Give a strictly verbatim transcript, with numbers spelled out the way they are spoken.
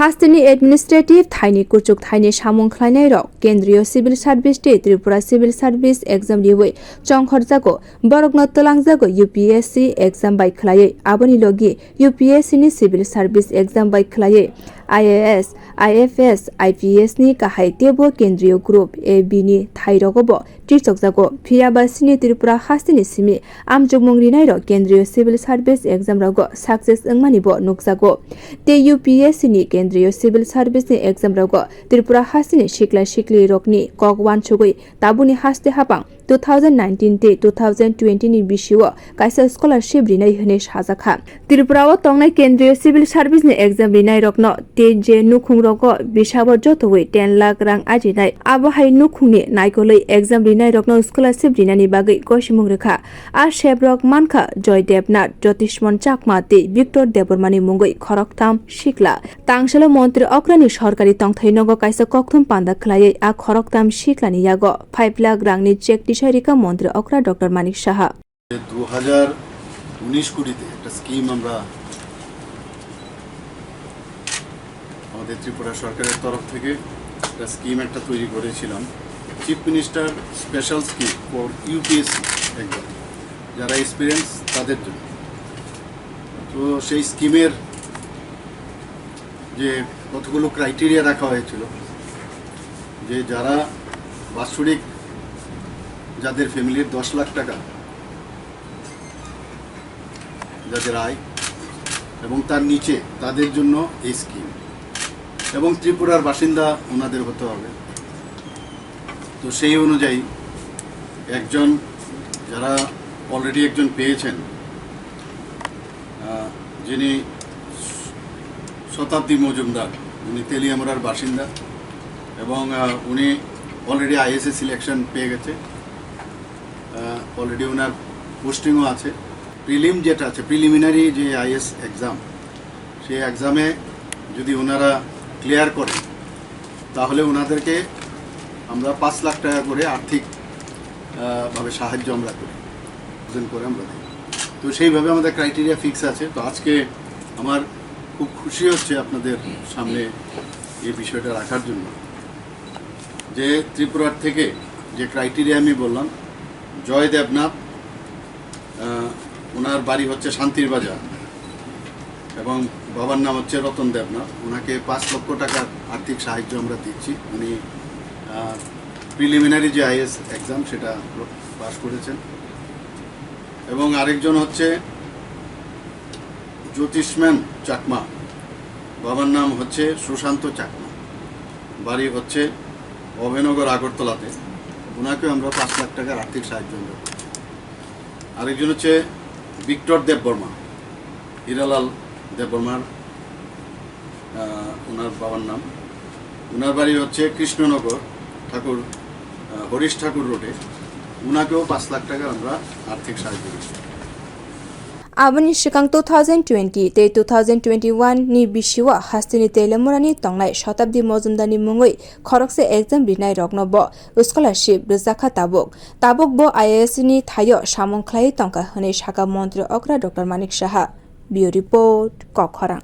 Hasteni administrative thaini kuchuk thaini samung khlainairok Kendriya Civil Service tei Tripura Civil Service exam riwi chongkhorjago, borokno twlangjago U P S C exam bai khlaiwi, aboni logi U P S C ni Civil Service exam bai khlaiwi I A S, I F S, I P S ni kahai teibo Kendriya Group A B ni thairogo bo tirsokjago. Phiya ba chini Tripura hasteni simi amchukmung rinairok Kendriya Civil Service exam rogo success wngmani bo nukjago. Tei U P S C ni Kendriya Civil Service ni exam rogo Tripura hasteni sikla sikli rokni kok wansugwi tabuni haste hapang two thousand nineteen tei two thousand twenty ni bisio kaisa scholarship rinai hwnwi sajakha. Tripura o tongnai Kendriya Civil Service ni exam rinairokno tei je nukhungrogo bisabo jotoi ten lakh rang ajinai, abo hai nukhungni naikolwi exam rinairokno scholarship rinani bagwi gosimung rwkha. A sebrok mankha Joy Debnath, Jyotishmon Chakma tei Victor Debbarmani mungwi khoroktham sikla. Tangsalo montri okrani sorkari tongthai nogo kaisa kokthum panda khlaiwi a khoroktham siklani yago five lakh rangni check tisai rikha montri okra Doctor Manik Saha. দু হাজার উনিশ কুড়িতে একটা স্কিম আমরা আমাদের ত্রিপুরা সরকারের তরফ থেকে একটা স্কিম একটা তৈরি করেছিলাম, chief minister special scheme for UPSC, একদম যারা এক্সপিরিয়েন্স তাদের জন্য। তো সেই স্কিমের যে কতগুলো ক্রাইটেরিয়া রাখা হয়েছিল, যে যারা বাৎসরিক, যাদের ফ্যামিলির দশ লাখ টাকা যাদের আয় এবং তার নিচে, তাদের জন্য এই স্কিম, এবং ত্রিপুরার বাসিন্দা ওনাদের হতে হবে। তো সেই অনুযায়ী একজন, যারা অলরেডি একজন পেয়েছেন, আহ, যিনি শতাব্দী মজুমদার, উনি তেলিয়ামুড়ার বাসিন্দা এবং, আহ, উনি অলরেডি আইএসএ সিলেকশন পেয়ে গেছে। আহ, অলরেডি ওনার পোস্টিংও আছে। প্রিলিম যেটা আছে, প্রিলিমিনারি যে আইএস এক্সাম, সেই এক্সামে যদি ওনারা ক্লিয়ার করেন, তাহলে ওনাদেরকে আমরা পাঁচ লাখ টাকা করে আর্থিক, আহ, ভাবে সাহায্য আমরা করি, প্রদান করে আমরা দিই। তো সেইভাবে আমাদের ক্রাইটেরিয়া ফিক্স আছে। তো আজকে আমার খুব খুশি হচ্ছে আপনাদের সামনে এই বিষয়টা রাখার জন্য, যে ত্রিপুরার থেকে যে ক্রাইটেরিয়া আমি বললাম, জয় দেবনাথ, আহ, ওনার বাড়ি হচ্ছে শান্তির বাজার এবং বাবার নাম হচ্ছে রতন দেবনাথ। ওনাকে পাঁচ লক্ষ টাকার আর্থিক সাহায্য আমরা দিচ্ছি। উনি, আহ, প্রিলিমিনারি যে আইএস এক্সাম, সেটা পাস করেছেন। এবং আরেকজন হচ্ছে জ্যোতিষ্মান চাকমা, বাবার নাম হচ্ছে সুশান্ত চাকমা, বাড়ি হচ্ছে অভয়নগর আগরতলাতে। ওনাকেও আমরা পাঁচ লাখ টাকার আর্থিক সাহায্য আমরা করি। আরেকজন হচ্ছে ভিক্টর দেববর্মা, হীরালাল দেববর্মার, আহ, ওনার বাবার নাম। ওনার বাড়ি হচ্ছে কৃষ্ণনগর ঠাকুর, আহ, হরিশ ঠাকুর রোডে। ওনাকেও পাঁচ লাখ টাকার আমরা আর্থিক সাহায্য করি। Aboni swkang two thousand twenty tei two thousand twenty-one ni bisio hasteni Telemurani tongnai Shatabdi Mojumdarni mungwi khoroksa exam rinairokno bo scholarship rwjakha tabuk. Tabuk bo I A S ni thaio samung khlaiwi tongkha hwnwi sakha montri okra Doctor Manik Saha. Bureau Report, Kokkhorang.